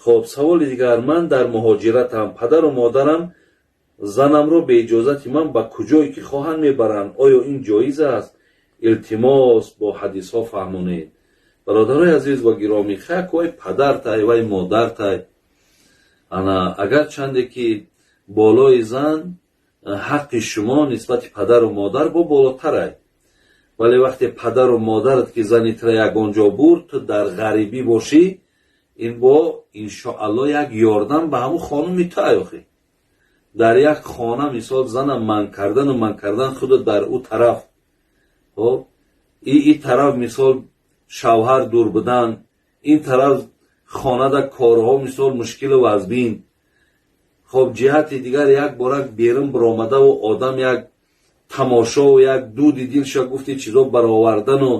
Хоб, саволи дигар: ман дар муҳоҷиратам, падару модарам занамро бе иҷозати ман ба куҷое ки хоҳанд мебаранд. Оё ин ҷоиз аст? Илтимос, бо ҳадисҳо фаҳмонед. Бародарои азиз ва гиромӣ, хак вай падартай, вай модартай. Ана агар чанде ки болои зан ҳаққи шумо нисбати падару модар бо болотарай, вале вақте падару модарат ки зани тра ягон ҷо бурд, ту дар ғарибӣ бошӣ, ин бо иншоалло як ёрдам ба ҳамун хонуми ту охи. Дар як хона, мисол, зана манъ кардану манъ кардан худо дар ӯ тараф, хоб, и тараф, мисол, шавҳар дур будан, ин тараф хонада корҳо, мисол, мушкилу вазбин. Хоб, ҷиҳати дигар як бора берун баромадаву одам як тамошову як дуди дилша гуфти чизо баровардану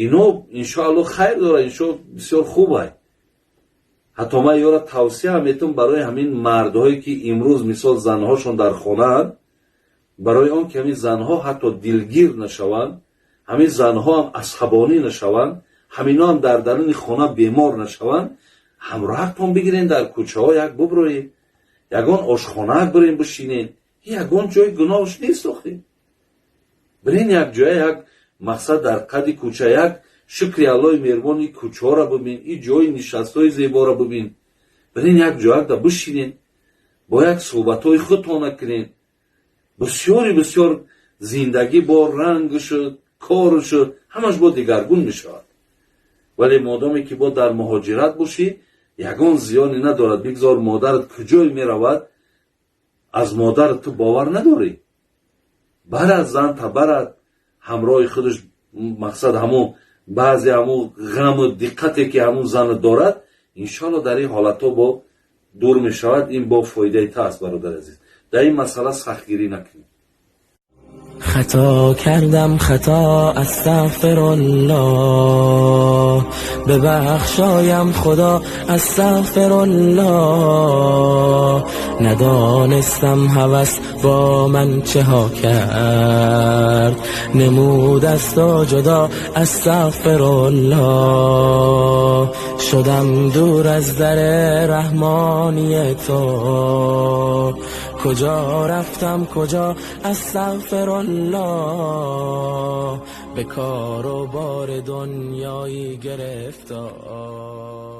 ино иншоалло хайр дорад, иншо бисёр хубай. Ҳатто ман ёра тавсия метум барои ҳамин мардҳое ки имрӯз, мисол, занҳошон дар хонаанд, барои он ки ҳамин занҳо ҳатто дилгир нашаванд, ҳамин занҳо ҳам асабонӣ нашаванд, ҳамино ҳам дар даруни хона бемор нашаванд, ҳамроҳатон бигирен, дар кӯчаҳо як буброед, ягон ошхонаак бирен бишинен. Ягон ҷои гуноҳш нест охи. Бирен як ҷоя, як мақсад, дар қади кӯча як шукри Аллои меҳрубон, и кӯчаҳоро бибин, и ҷои нишастҳои зеборо бибин. Бирен як ҷоякда бишинен, бо як суҳбатҳои худтона кунен. Бисёри бисёр зиндагӣ бо рангшу коршу ҳамаш бо дигаргун мешавад. Вале модоме ки бо дар муҳоҷират бошӣ, ягон зиёне надорад. Бигзор модарат куҷое меравад, аз модарат ту бовар надорӣ, барад, занта барад ҳамроҳи худаш. Мақсад, ҳамун баъзе ҳамун ғаму диққате ки ҳамун зана дорад, иншоалло дар ин ҳолатҳо бо дур мешавад. Ин бо фоидаи та аст, бародари азиз. Дар ин масъала сахтгирӣ накунед. خطا کردم خطا، استغفر الله، ببخشایم خدا، استغفر الله. ندانستم هوس با من چه ها کرد، نمود از تو جدا، استغفر الله. شدم دور از در رحمانی تو، کجا رفتم کجا، استغفر الله. به کار و بار دنیایی گرفتار.